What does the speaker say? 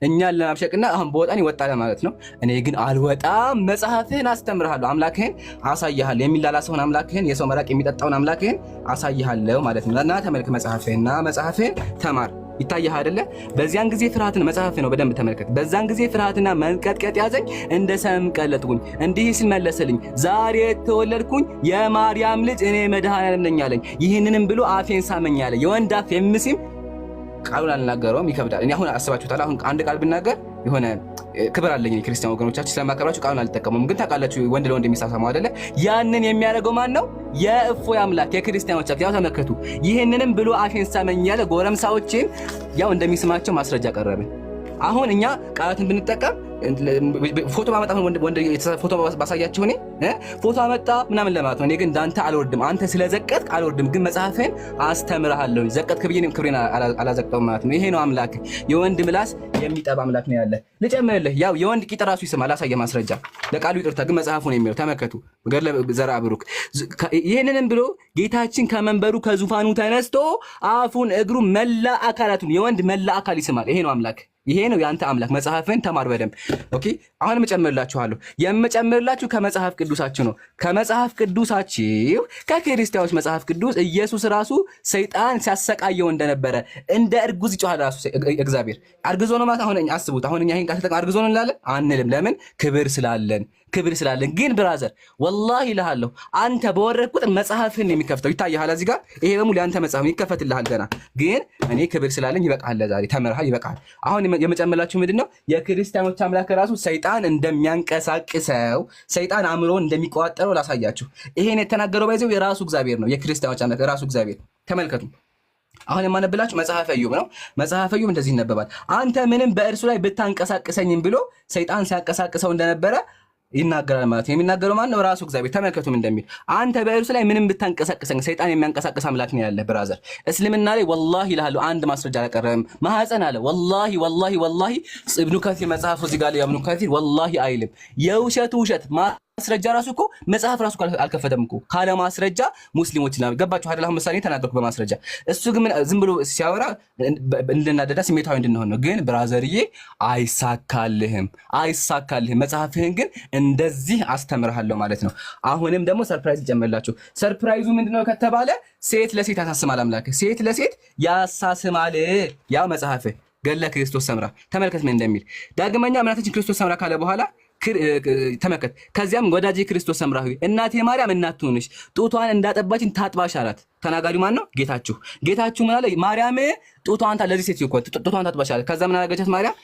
እኛን ለማብሸቅና አሁን በወጣን ይወጣ ለማለት ነው። እኔ ግን አልወጣም፣ መጽሐፍህን አስተምርሃለሁ፣ አምላክህን አሳይሃለሁ። የሚላላሰውን አምላክህን፣ የሰው መራቅ የሚጠጣውን አምላክህን አሳይሃለሁ ማለት ነው። እና ተመልክ መጽሐፍህን፣ ና መጽሐፍህን ተማር። ይታያህ አይደለ? በዚያን ጊዜ ፍርሃትን መጽሐፍ ነው፣ በደንብ ተመልከት። በዛን ጊዜ ፍርሃትና መንቀጥቀጥ ያዘኝ፣ እንደ ሰም ቀለጥኩኝ። እንዲህ ሲል መለሰልኝ፣ ዛሬ የተወለድኩኝ የማርያም ልጅ እኔ መድኃኔዓለም ነኝ አለኝ። ይህንንም ብሎ አፌን ሳመኝ አለ። የወንድ አፍ የሚስም ቃሉን አልናገረውም፣ ይከብዳል። እኔ አሁን አስባችሁታል። አሁን አንድ ቃል ብናገር የሆነ ክብር አለኝ፣ ክርስቲያን ወገኖቻችን ስለማከብራችሁ ቃሉን አልጠቀሙም። ግን ታውቃላችሁ፣ ወንድ ለወንድ የሚሳሳመው አይደለ? ያንን የሚያደርገው ማን ነው? የእፎይ አምላክ፣ የክርስቲያኖች አምላክ። ያው ተመልከቱ። ይህንንም ብሎ አፌን ሳመኝ ያለ ጎረምሳዎችን ያው እንደሚስማቸው ማስረጃ ቀረብን። አሁን እኛ ቃላትን ብንጠቀም ፎቶ ባመጣ፣ ወንድ ፎቶ ባሳያችሁ እኔ ፎቶ አመጣ ምናምን ለማለት ነው። እኔ ግን እንዳንተ አልወርድም። አንተ ስለዘቀጥክ አልወርድም፣ ግን መጽሐፍህን አስተምርሃለሁ። ዘቀጥክ ብዬ እኔም ክብሬን አላዘቅጠውም ማለት ነው። ይሄ ነው አምላክ። የወንድ ምላስ የሚጠባ አምላክ ነው ያለ። ልጨምርልህ፣ ያው የወንድ ቂጥ ራሱ ይስማል። ላሳየህ ማስረጃ። ለቃሉ ይቅርታ፣ ግን መጽሐፉ ነው የሚለው። ተመልከቱ፣ ገድለ ዘርአ ብሩክ። ይህንንም ብሎ ጌታችን ከመንበሩ ከዙፋኑ ተነስቶ አፉን፣ እግሩ፣ መላ አካላቱን፣ የወንድ መላ አካል ይስማል። ይሄ ነው አምላክ። ይሄ ነው የአንተ አምላክ። መጽሐፍን ተማር በደንብ። Okay። አሁን እጨምርላችኋለሁ። የምጨምርላችሁ ከመጽሐፍ ቅዱሳችሁ ነው። ከመጽሐፍ ቅዱሳችሁ፣ ከክርስቲያኖች መጽሐፍ ቅዱስ ኢየሱስ ራሱ ሰይጣን ሲያሰቃየው እንደነበረ እንደ እርጉዝ ይጮሃል። ራሱ እግዚአብሔር አርግዞ ነው ማለት አሁን አስቡት። አሁን እኛ ይሄን ቃል ተጠቅመን አርግዞ ነው እንላለን አንልም። ለምን? ክብር ስላለን፣ ክብር ስላለን። ግን brother፣ ወላሂ እልሃለሁ፣ አንተ በወረድክ ቁጥር መጽሐፍህን የሚከፍተው ይታይሃል። እዚህ ጋር ይሄ በሙሉ የአንተ መጽሐፍ ይከፈትልሃል ገና። ግን እኔ ክብር ስላለኝ ይበቃሃል። ለዛሬ ተምረሃል፣ ይበቃሃል። አሁን የመጨመላችሁ ምንድን ነው? የክርስቲያኖች አምላክ ራሱ ሰይጣን እንደሚያንቀሳቅሰው፣ ሰይጣን አእምሮን እንደሚቆጣጠረው ላሳያችሁ። ይሄን የተናገረው by the way የራሱ እግዚአብሔር ነው። የክርስቲያኖች አምላክ ራሱ እግዚአብሔር። ተመልከቱ። አሁን የማነብላችሁ መጽሐፈ ኢዮብ ነው። መጽሐፈ ኢዮብ እንደዚህ ይነበባል። አንተ ምንም በእርሱ ላይ ብታንቀሳቅሰኝም ብሎ ሰይጣን ሲያንቀሳቅሰው እንደነበረ ይናገራል ማለት ነው። የሚናገረው ማን ነው? ራሱ እግዚአብሔር። ተመልከቱም እንደሚል፣ አንተ በእርሱ ላይ ምንም ብታንቀሳቅሰኝ፣ ሰይጣን የሚያንቀሳቅስ አምላክ ነው ያለ brother። እስልምና ላይ ወላሂ እልሃለሁ አንድ ማስረጃ አላቀረበም። ማህፀን አለ። ወላሂ ወላሂ ወላሂ ኢብኑ ከሲር መጽሐፉ እዚህ ጋር ኢብኑ ከሲር ወላሂ አይልም። የውሸቱ ውሸት። ማስረጃ ራሱ እኮ መጽሐፍ ራሱ አልከፈተም እኮ። ካለ ማስረጃ ሙስሊሞች ገባችሁ አይደል? አሁን ምሳሌ ተናገርኩ በማስረጃ። እሱ ግን ዝም ብሎ ሲያወራ እንድናደዳ ስሜታዊ እንድንሆን ነው። ግን brother ዬ፣ አይሳካልህም፣ አይሳካልህም። መጽሐፍህን ግን እንደዚህ አስተምርሃለሁ ማለት ነው። አሁንም ደግሞ surprise ልጨምርላችሁ። Surprise ኡ ምንድነው ከተባለ ሴት ለሴት ያሳስማል አምላክ፣ ሴት ለሴት ያሳስማል። ያ መጽሐፍህ ገድለ ክርስቶስ ሰምራ ተመልከት ምን እንደሚል። ዳግመኛ እናታችን ክርስቶስ ሰምራ ካለ በኋላ ተመልከት። ከዚያም ወዳጄ ክርስቶስ ሰምራ ሆይ፣ እናቴ ማርያም እናት ትሁንሽ፣ ጡቷን እንዳጠባችን ታጥባሽ አላት። ተናጋሪው ማን ነው? ጌታችሁ። ጌታችሁ ምን አለ? ማርያም ጡቷን ለዚህ ሴት እኮ ጡቷን ታጥባሽ አለ። ከዛ ምን አደረገቻት ማርያም?